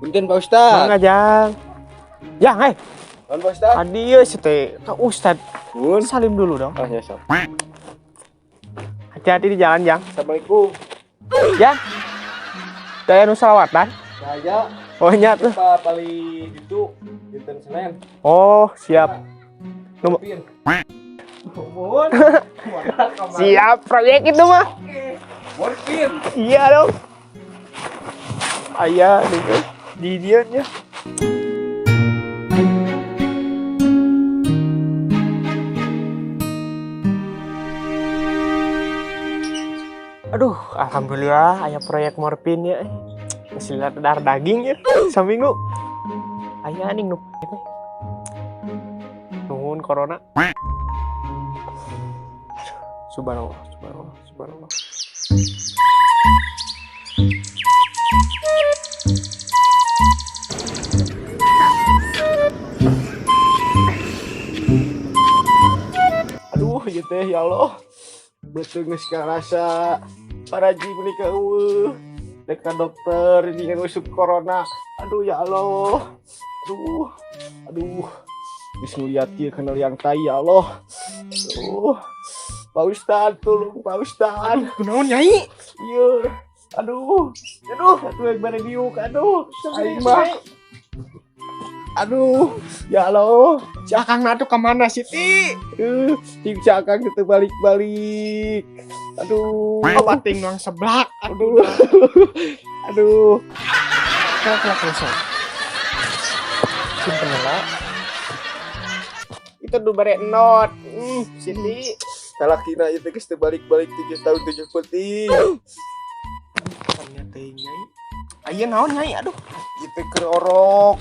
Punten, Pak Ustad. Mangga, Jang. Jang, eh. Nuhun, Pak Ustad. Tadi ya teh ke Ustad. Nuhun. Salim dulu dong. Oh ya, sok. Hati-hati di jalan, Jang. Assalamualaikum. Jang. Daya nu salawatan? Saya Oh, nya tuh. Pak paling itu dinten Senin. Oh, siap. Pin. Nuhun. Siap proyek itu mah. Morfin. Iya dong. Ayah nih di dia nya. Aduh, alhamdulillah aya proyek morfin ya. Masih lihat darah daging ya saminggu. Aya nih nu teh. Nuhun corona. Aduh, subhanallah, subhanallah, subhanallah. Aduh, ieu teh ya Allah. Beuteung geus karasa paraji meuni euweuh. Dek ka dokter ini ngusuk corona. Aduh ya Allah. Aduh. Aduh. Geus ngeliat kieu kana liang tai ya Allah. Aduh. Pak Ustad, tolong Pak Ustad. Kunaon, Nyai? Iya. Aduh. Aduh, aduh yang bare diuk. Aduh. Aing mah. Aduh, ya Allah. Si Akang na tuh kemana sih, Ti? Tim si Akang itu balik-balik. Aduh. Oh, bating nuang seblak. Aduh. Aduh. Kelak kelak langsung. Simpen lah. Itu du bare not. Siti. Salakina itu geus teu balik-balik 7 tahun 7 peuting. Ternyata Nyai. Aya naon, Nyai? Aduh. Itu keur orok.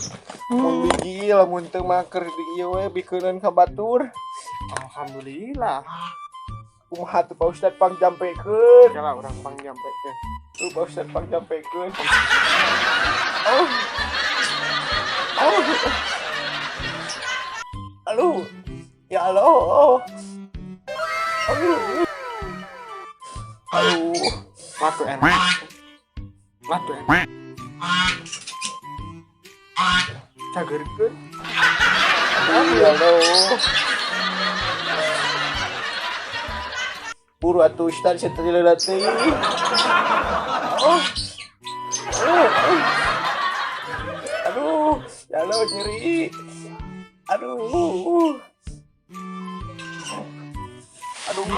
Mun biji lamun teu mah keur di ieu we bikeuneun ka batur. Alhamdulillah. Kumaha tuh Pak Ustad pang jampekeun. Jalan urang pang nyampekeun. Tuh Pak Ustad pang jampekeun. Oh. Oh. Aduh. Ya Allah. Aduh. Aduh. Waktu enak. Waktu enak. Cagerkeun. Aduh, ya Allah. Buru atuh Ustad saya tadi leulah teuing. Oh. Aduh. Aduh, ya Allah nyeri. Aduh. Aduh.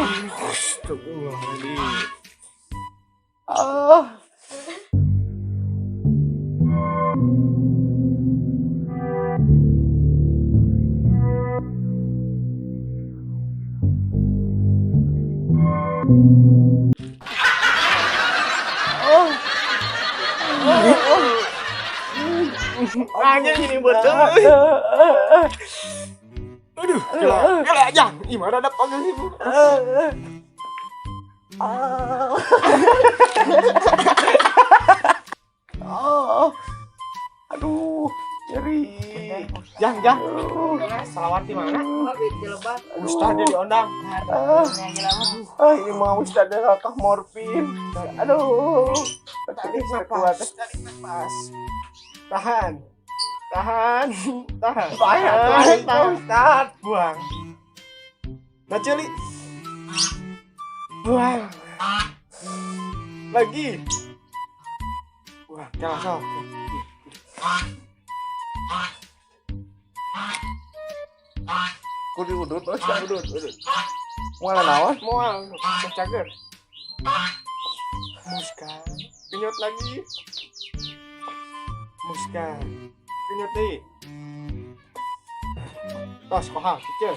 Astagfirullahaladzim. Ah. Oh. Oh. Anjing ini betul. Aduh, gila, gila aja. Ih, mana ada panggil ibu. Ah. Oh. Aduh, nyeri. Jang, jang. Salawat di mana? Ustaz dia diundang. Ah, ah, ini mau Ustaz dia kakak morfin. Aduh. Tarik nafas, tarik nafas. Tahan. Tahan, tahan. Tahan, tahan, Ustaz. Buang. Nah, celi. Buang. Lagi. Buang, jangan sok. Kudu udut, Ustaz, udut, udut. Moal naon? Moal, cager. Muska. Kenyot lagi. Muska. Kenyot deui. Tos kohal kieu.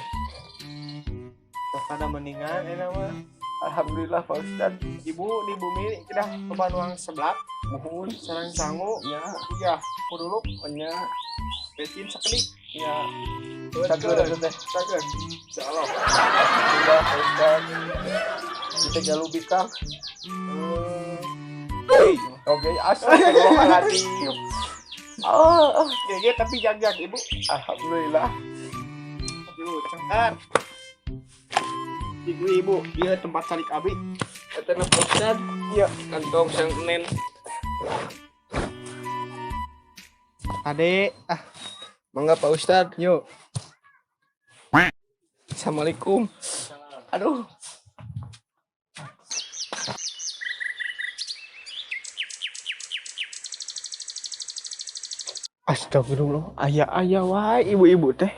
Tos kada mendingan enak mah. Alhamdulillah Pak Ustaz. Ibu di bumi kedah loba nuang seblak, Muhun. Sareng sangu, Ya, iya, kuduluk, nya, pecin sakedik. Ya. Cager atuh teh. Cager. Insyaallah. Alhamdulillah Pak Ustaz. Kita jalu bikang. Eh, Oke, astagfirullahaladzim. Oh, GG tapi jaga ibu. Alhamdulillah. Ibu cengkar. Ibu ibu, iya tempat calik abi. Eta na Pak Ustaz. Iya. Kantong sang nen. Ade, ah. Mangga, Pak Ustad. Yuk. Assalamualaikum. Aduh. Astagfirullah, aya aya wae ibu-ibu teh.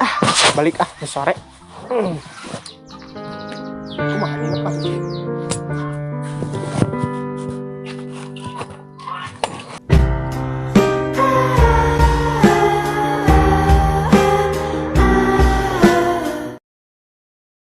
Ah, balik ah, geus sore. Kumaha nih lepas?